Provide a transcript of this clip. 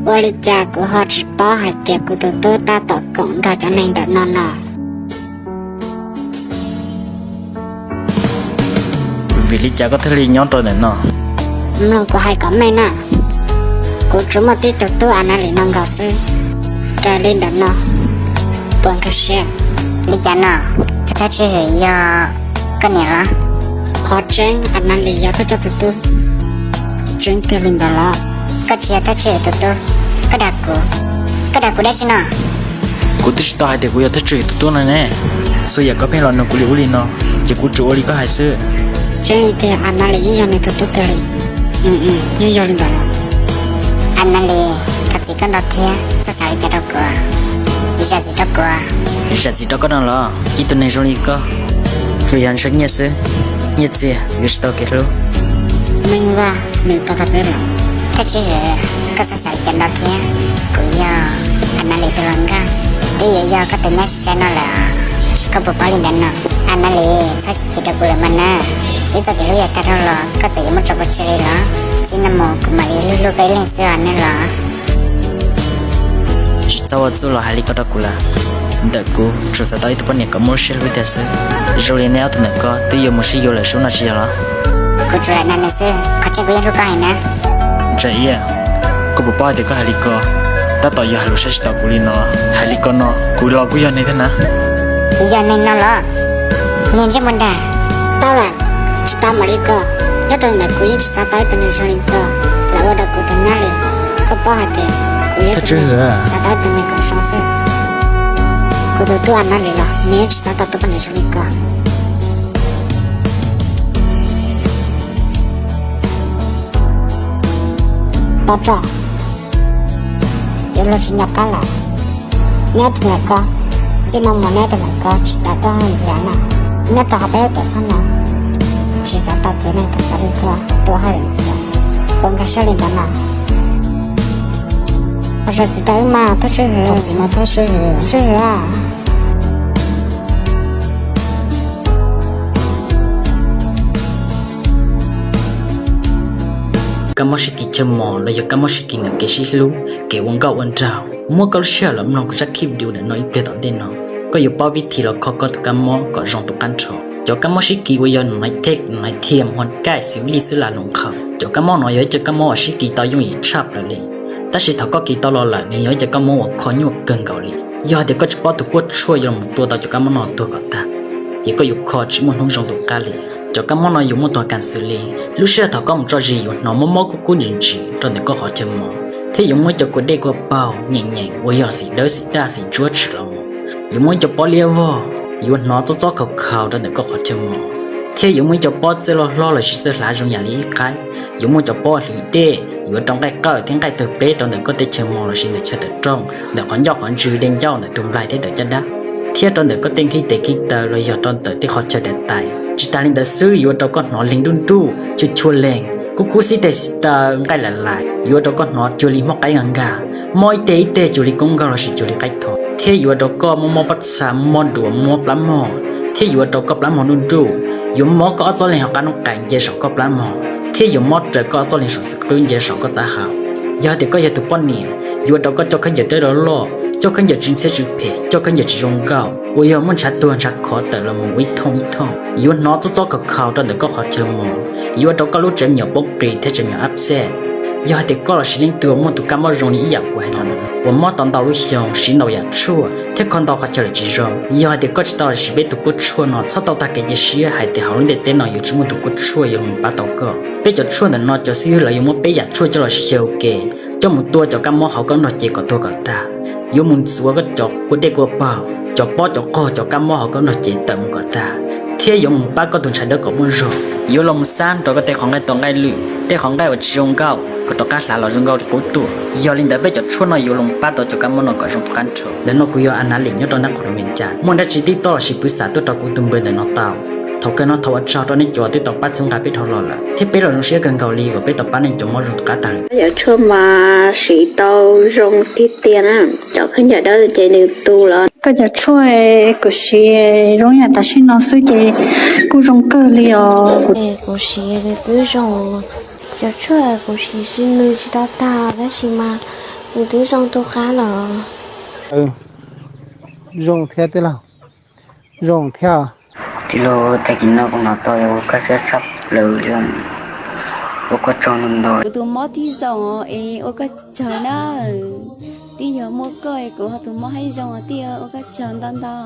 Ua li cas kuv ho tsis paub hais tias kuv tus tub tab tom koom nrog cov neeg ntawm no no? Vim li cas koj thiaj li nyob rau ntawm no? Mloog kuv hais kom meej na, kuv tsuas muaj tib tug tub Analis no nkaus xwb. Raws li ntawm no, puas nkag siab? Li cas no? Thawj Tswj Hwm yog koj niam los? Qhov tseeb Analis yog thawj coj tus tub. Tseeb tiag li ntawd los? Koj tsis yog thawj tswj hwm tus tub, koj dag kuv, koj dag kuv dab tsi no? Kuv twb tsis tau hais tias kuv yog thawj tswj hwm tus tub no ne. Xyov yam koj pheej los nug kuv li ub li no, ces kuv tsuas ua li koj hais xwb. Tseeb li tiag, Analis yeej yog nws tus tub tiag li. Yeej yog li ntawd. Analis, thov txim koj ntau thiab, txhob xav li cas rau kuv, zam txim rau kuv. Zam txim rau koj no los? Ib tug neeg zoo li koj, tsuas yog ntshaw nyiaj xwb, nyiaj txiag yuav tsis tau kev hlub. Meej Vaj, nws tau rau peb los? Thawj Tswj Hwm, koj txhob xav li cas ntau thiab, kuv yog Analis tus hluas nkauj, twb yuav yog koj tus nyab sai no lawm. Koj puas paub li ntawd no? Analis, txhob txi chim rau kuv lawm mas na. Ib txoj kev hlub yog tag dhau los koj txawm yuav muab tso pov tseg li los, txij no mus kuv mam li hlub hlub koj ib leeg xwb os nej los. Tsis txhob ua txuj los hais li ko rau kuv lawm. Ntawm kuv tsuas xav tau ib tug poj niam kom muaj lub siab hlub tiag xwb. Zoo li nej ob tug ntawm ko twb yuav mus sib yuav lawm sub no tsis yog los? Kuv tsuas lam dag nws xwb, qhov tseeb kuv yeej hlub koj heev na. Ntsa Iab, koj puas paub hais tias koj hais li ko tab tom yog hais lus saib tsis taus kuv li no? Hais li ko no kuv los kuj yog neeg thiab na. Yog neeg no los? Niag ntsej muag dag. Tau lawm, tsis tau mam li ko. Nyob rau ntawm kuv yeej tsis xav tau ib tug neeg zoo li ko los ua rau kuv tus nyab li. Koj paub hais tias kuv yog tus neeg xav tau ib tug neeg kom zoo xwb. Kuv tus tub Analis los nws yeej tsis xav tau tus poj niam zoo li ko. Tau tso, yuav luag tsis nco qab lawm. Neb tus ntawm ko, txij no mus neb tus ntawm ko tsis tas tuaj ntxias na. Nyob rau hauv peb lub tuam txhab no, tsis xav tau cov neeg tau xav li ko tuaj hauj lwm ntxias. Puas nkag siab li ntawd mas? Thov zam txim rau wb mas Thawj Tswj Hwm. Thov txim mas Thawj Tswj Hwm. Tswj Hwm. Kab mob sib kis chaw mos los yog kab mob sib kis ntawm kev sib hlub, kev ua nkauj ua nraug, muab koj lub sij hawm los mloog kuv zaj clip video ntawm no ib pliag tom ntej no, koj yuav paub vib thib los kho koj tus kab mob kom zoo tus qab nrho. Cov kab mob sib kis uas yog nais thej, nais thiam, hua kaij, xws lij, xwb las lus qhau, cov kab mob no yog ib co kab mob uas sib kis tau yooj yim tshaj plaws li. Tab sis thaum koj kis tau los lawm nws yog ib co kab mob uas kho nyuaj kawg nkaus li. Yog hais tias koj tsis paub tus kuaj tshuaj yuav los tua tau cov kab mob no tuag kom tag, ces koj yuav kho tsis muaj hnub zoo tus qab li. Cov kab mob no yuav muaj tus kas xws li, lub sij hawm thaum koj mus tso zis yuav hnov mob mob kub kub ntsim ntsim rau ntawm koj qhov chaw mos, thiab yuav muaj ib co kua dej kua paug nyeem nyeem uas yog xim dawb xim daj xim ntsuab tshwm los mus. Yuav muaj ib co pob liab vog, yuav hnov txob txob khaus khaus rau ntawm koj qhov chaw mos, thiab yuav muaj ib co pob txawj loj hlob lossis txawj hlav zoo yam li ib qaib. Yuav muaj cov pob hliv dej yuav rau nqaij qawj thiab nqaij tawg pleb rau ntawm koj tej chaw mos lossis ntawm chaw tawm rooj, ntawm qhov ncauj qhov ntswg, dej ncauj, ntawm tus nplaig thiab ntawm caj dab, thiab rau ntawm koj tej nkhib tes nkhib taw los yog rau ntawm tej qhov chaw tais tais. Tsis tas li ntawd xwb, yuav ua rau koj hnov leeg nruj nruj, chua chua leeg, kub kub xib teg xib taw, nqaij lais lais, yuav ua rau koj hnov cuag li mob qaib nkag nkag, mob ib teg ib teg cuag li koob nkaug lossis cuag li qaib tho, thiab yuav ua rau koj mob mob pob txha, mob duav, mob plab mog, thiab yuav ua rau koj plab mog nruj nruj. Yuav mob koj ob txoj leeg hauv qab noob qais nce saum koj plab mog, thiab yuav mob raws koj ob txoj leeg saum xwb qwb nce saum koj taub hau. Yog tias koj yog tus poj niam, yuav ua rau koj coj khaub ncaws dawb loj loj, coj khaub ncaws tsis ntxhiab tsis phem, coj khaub ncaws tsis zoo nkauj, uas yog muaj ntshav tuag ntshav khov tawm los mus ua ib thooj ib thooj. Yuav hnov txob txob khaus khaus rau ntawm koj qhov chaw mos, yuav ua rau koj lub tsev me nyuam poob qis thiab tsev me nyuam ab txej. Yog hais tias koj lossis leej twg muaj tus kab mob zoo li ib yam kuv hais no, uas mob tau ntau lub xyoo, siv ntau yam tshuaj thiab kho ntau qhov chaw lawm tsis zoo, yog hais tias koj tsis tau los siv peb tus kuaj tshuaj no, txhob tau tag kev cia siab hais tias hauv lub ntiaj teb no yuav tsis muaj tus kuaj tshuaj yuav los pab tau koj. Peb cov tshuaj ntawm no cov xib hwb lawv yuav muab peb yam tshuaj coj los xyaw ua ke, coj mus tua cov kab mob hauv koj nrog cev kom tuag kom tag. Yuav mus ntxuav koj cov kua dej kua paug, cov pob cov qog, cov kab mob hauv koj nrog cev tawm mus kom tag, thiab yuav mus pab koj tus ntshai dawb kom muaj zog. Yuav los mus xab rau koj tej qhov nqaij tua nqaij lwj, tej qhov nqaij uas tsis zoo nkauj kom rov qab hlav los zoo nkauj li qub tuaj. Yog li ntawd peb cov tshuaj no yuav los pab tau cov kab mob no kom zoo tus qab nrho. Ntawm no kuv yog Analis nyob rau nab qhus lus Mes Cas. Muaj dab tsi tib toj lossis pwv xam tuaj rau kuv tus npawb ntawm no tau. Thaum kawg no thov ua tsaug rau nej cov twb tau pab txhawb nqa peb dhau los lawm, thiab peb los zoo siab kawg nkaus li uas peb tau pab nej cov mob zoo tus qab tag lawm. Koj cov tshuaj mas siv tau zoo tiag tiag na. Cov khaub ncaws dawb ces nws tu los. Koj cov tshuaj kuv siv zoo yam tam sim no xwb ces kuj zoo kawg li os. Kuv siv twb zoo, cov tshuaj kuv siv siv nws tsis tau tag tab sis mas Nws twb zoo tu qab los. Zoo thiab tij laug, zoo thiab. Tij laug, tag kis no kuv hnov tau ua koj siab tshaj plaws li, ua koj tsaug ntau ntau. Kuv tus mob tib zoo es ua koj tsaug na, twb yog muaj koj es kuv ho tus mob haib zoo tij, ua koj tsaug ntau ntau.